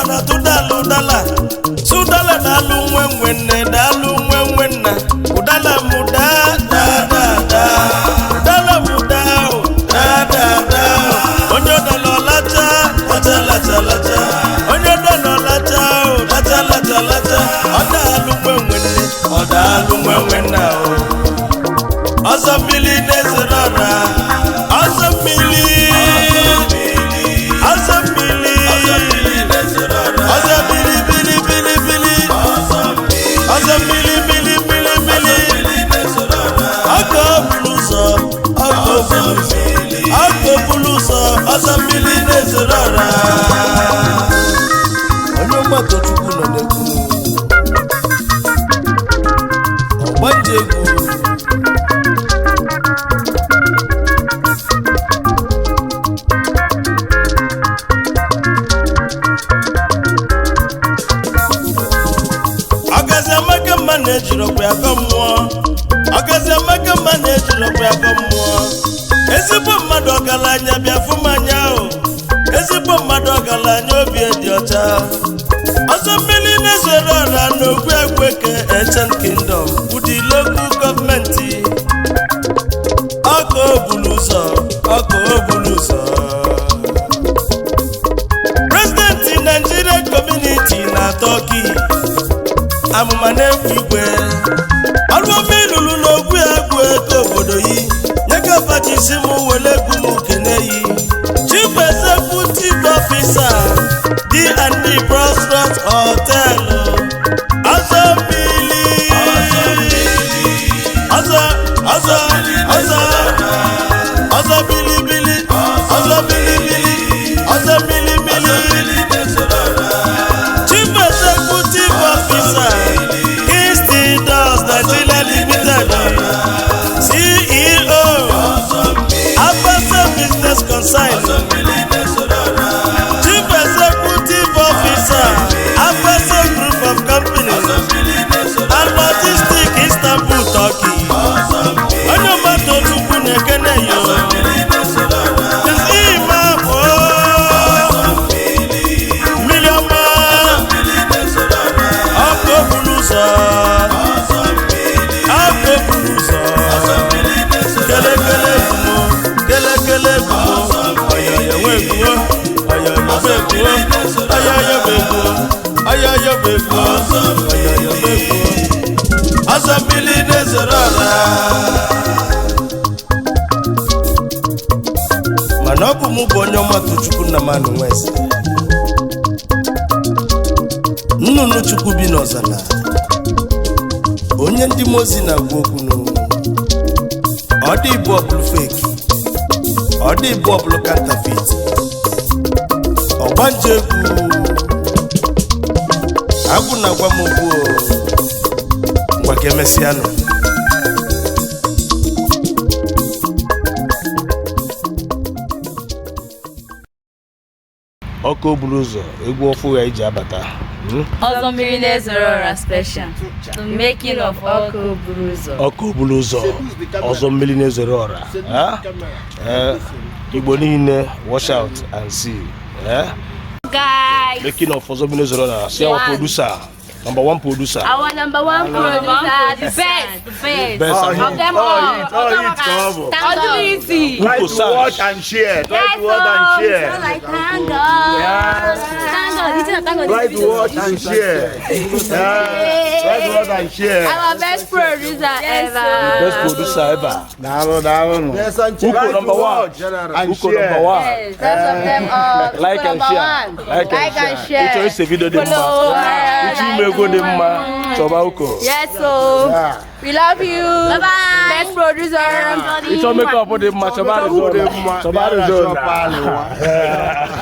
na tụdala ụdala si ụdala na-alụ nwe nwe nne daalụ nwe nwe nna ụdala mụ daa daa daa daa ụdala mụ daa o daa daa daa onye ụdala ọlacha lacha lacha lacha onye ụdala ọlacha o lacha lacha lacha ọ daalụ nwe nwe nne ọ daalụ nwe nwe nna o ọsọ mmiri na-ezere ọra ọsọ mmiri ọsọ mmiri ọsọ bili bili bili bili ọsọ mmiri bili bili bili ọkọ bulu ụzọ ọkọ bulu ụzọ ọkọ bulu ụzọ ọsọ mmiri na-ezere ọra onye ọgbata Chukwu nọ n'egwu ọgbanje egwu. Ọgazi amaka mma na-ejirọkwa akọ mmụọ ọgazi amaka mma na-ejirọkwa akọ mmụọ ezigbo mmadụ ọgaranya bịa fụ m anya o ezigbo mmadụ ọgaranya obi dị ọcha ọsọ mmiri na-ezoro ọra n'okwu egweke Ancient Kingdom Udi local government ọkụ obulu ụzọ ọkụ obulu ụzọ president Nigeria community na Turkey amụma na-egwu igwe ọrụ ọma ịlụrụ n'ogwu egwu ego obodo yi nye gọvanọ m were egwu m kene yi chief executive officer D&D Prostrate Hotel ọzọ mmiri ọzọ ọzọ ọzọ ọzọ bilibili ọzọ bilibili ọzọ bilibili Chief Executive Officer, Kingston Dust Nigeria Limited, CEO, Abasa Business Concern, Chief Executive Officer, Abasa Group of Companies, and Logistics Istanbul, Turkey. Onye mmadụ Chukwu na-ekene yo. Ima bụ mmiri ọma. Ọkụ okporo ụzọ ọkụ okporo ụzọ kelekele egwuo kelekele egwuo ọyọyọ egwuo ọyọyọ egwuo ọyọyọ egwuo ọyọyọ egwuo ọyọyọ egwuo ọsọ mmiri na-ezoro ọra mana ọ bụ mụ bụ onye ọma Tochukwu Nnamani Nweze nnụnụ Chukwu bi n'ọzara onye ndị mozi na-agwa okwu nụ ọ dị ibu ọbụlụ fake ọ dị ibu ọbụlụ counterfeit ọgbanje egwu agwụ na-agwa m okwu o. Ngwa ka emesịanụ. Ọkụ oburu ụzọ egwu ọfụ ya iji abata. Ọzọ mmiri na-ezoro ọra special. The making of ọkụ buru ụzọ. Ọkụ oburu ụzọ ọzọ mmiri na-ezoro ọra. Ha? Eh, Igbo niile, watch out and see. Eh? Guys, Making of ọzọ mmiri na-ezoro ọra see our producer, number one producer. Our number one producer, the best, the best, Best of them all. Thank God. Ultimately. Try Uko to Sash. watch and share. Try to watch and share. Like, thank God. Thank God. It's not thank God. Try to watch and share. Yeah. Try to watch and share. Our best producer ever. Best producer ever. Daalụ, daalụ. Uko number one. And Uko share. number one. Yes, best of them all. Like and Number share. one. Like and share. Ịchọ ise video dị mma Follow. ịchọ ime ego dị mma chọba Uko. Yes, so we love you. Bye bye. Best producer. Ịchọ makeup dị mma chọba Arizona chọba Arizona. Arizona.